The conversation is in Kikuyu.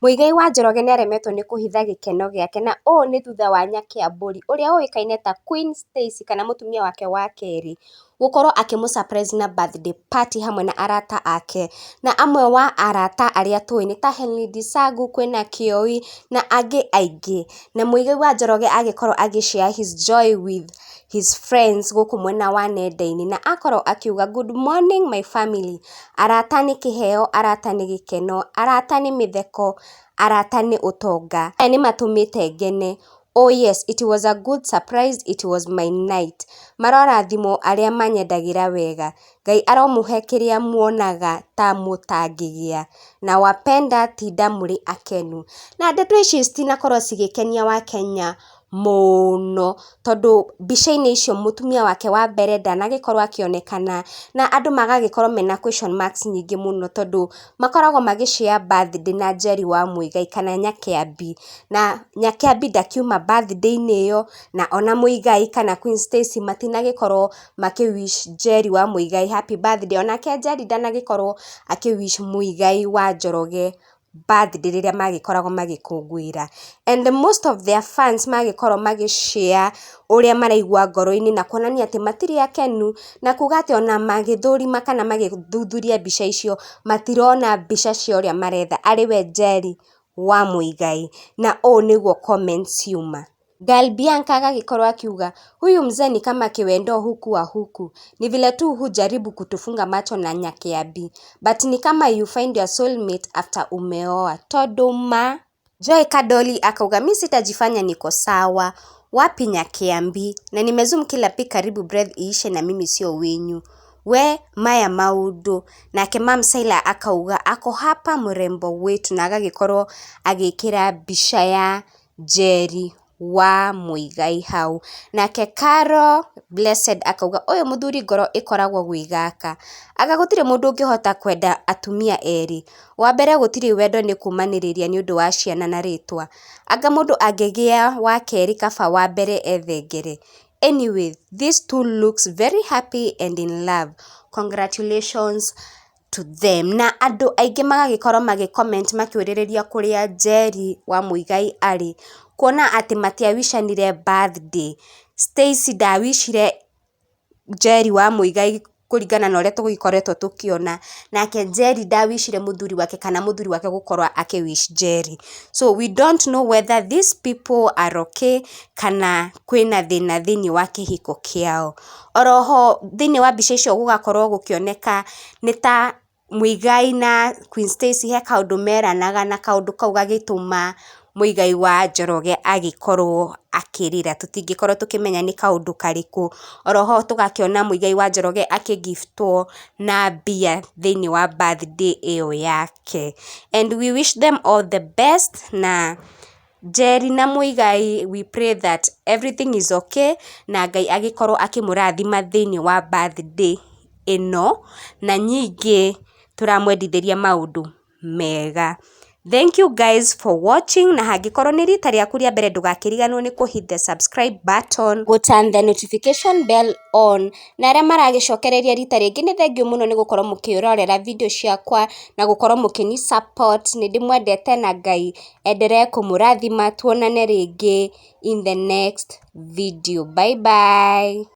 Muigai wa Njoroge nĩaremetwo nĩ kũhitha gĩkeno gĩake na ũũ nĩ thutha wa Nyakiambũri ũrĩa ũĩkaine ta Queen Stacy kana mũtumia wake wa kerĩ gũkorwo akĩmũ surprise na birthday party hamwe na arata ake, na amwe wa arata arĩa tũĩ nĩ ta Henry Desagu, kwĩna Kĩoi na angĩ aingĩ. Na Muigai wa Njoroge agĩkorwo agĩ share his joy with his friends gũkũ mwena wa nenda-inĩ na akorwo akiuga, "Good morning my family, arata nĩ kĩheo, arata nĩ gĩkeno, arata nĩ mĩtheko, arata nĩ ũtonga, aya nĩ matũmĩte ngene. Oh yes, it was a good surprise, it was my night. Marorathimwo arĩa manyendagĩra wega, Ngai aromũhe kĩrĩa muonaga ta mũtangĩgĩa, na wapenda tinda mũrĩ akenu." Na ndeto ici citinakorwo cigĩkenia wakenya mũno tondũ mbica-inĩ icio mũtumia wake wa mbere ndanagĩkorwo akĩonekana na andũ magagĩkorwo mena question marks nyingĩ mũno tondũ makoragwo magĩ share birthday na Njeri wa Muigai kana Nyakiambi, na Nyakiambi ndakiuma birthday-inĩ ĩyo, na ona Muigai kana Queen Stacy matinagĩkorwo makĩ wish Njeri wa Muigai happy birthday, onake Njeri ndanagĩkorwo akĩ wish Muigai wa Njoroge birthday rĩrĩa magĩkoragwo magĩkũngũĩra. And most of their fans magĩkorwo magĩ share ũrĩa maraigua ngoro-inĩ na kuonania atĩ matirĩ akenu na kuga atĩ ona magĩthũrima kana magĩthuthuria mbica icio matirona mbica cia ũrĩa maretha arĩwe Njeri wa Muigai, na ũũ nĩguo comments ciuma. Gal Bianca agagĩkorwo akiuga, "Huyu mzee ni kama kiwendo huku wa huku, ni vile tu hujaribu kutufunga macho na Nyakiambi, but ni kama you find your soulmate after umeoa tondũ ma." Joy Kadoli akauga, "Mi sitajifanya niko sawa, wapi Nyakiambi, na nimezoom kila pic karibu breath iishe na mimi sio wenyu, we maya maũndũ." Nake Mam Saila akauga, "Ako hapa mrembo wetu," na agagĩkorwo agĩkĩra mbica ya Njeri wa Muigai hau. Nake Caro Blessed akauga, "Ũyũ mũthuri ngoro ĩkoragwo gwĩ gaka, anga gũtirĩ mũndũ ũngĩhota kwenda atumia erĩ, wa mbere gũtirĩ wendo nĩ kũmanĩrĩria nĩ ũndũ wa ciana na rĩtwa, anga mũndũ angĩgĩa wa kerĩ kaba wa mbere ethengere. Anyway, these two looks very happy and in love, congratulations to them." Na andũ aingĩ magagĩkorwo magĩ comment makĩũrĩrĩria kũrĩa Njeri wa Muigai arĩ, kuona atĩ matiawishanire birthday. Stacy ndawishire Njeri wa Muigai kũringana na ũrĩa tũgĩkoretwo tũkĩona, nake Njeri ndawishire mũthuri wake kana mũthuri wake gũkorwo akĩ wish Njeri. So we don't know whether these people are okay kana kwĩna thĩna thĩinĩ wa kĩhiko kĩao. Oroho thĩinĩ wa mbica icio gũgakorwo gũkĩoneka nĩ ta Muigai na Queen Stacy he kaũndũ meranaga na kaũndũ kau gagĩtũma Muigai wa Njoroge agĩkorwo akĩrĩra, tũtingĩkorwo tũkĩmenya nĩ kaũndũ karĩkũ. Oroho tũgakĩona Muigai wa Njoroge akĩgiftwo na mbia thĩinĩ wa birthday ĩyo yake. And we wish them all the best, na Njeri na Muigai, we pray that everything is okay na Ngai agĩkorwo akĩmũrathima thĩinĩ wa birthday ĩno, na nyingĩ tũramwendithĩria maũndũ mega. Thank you guys for watching, na hangĩkorwo nĩ rita rĩaku rĩa mbere ndũgakĩriganĩrwo nĩ kũ hit the subscribe button, gũ turn the notification bell on, na arĩa maragĩcokereria rita rĩngĩ nĩ thank you mũno nĩ gũkorwo mũkĩrorera video ciakwa na gũkorwo mũkĩni support. Nĩ ndĩmwendete na Ngai endelee kũmũrathima. Tuonane rĩngĩ in the next video. Bye bye.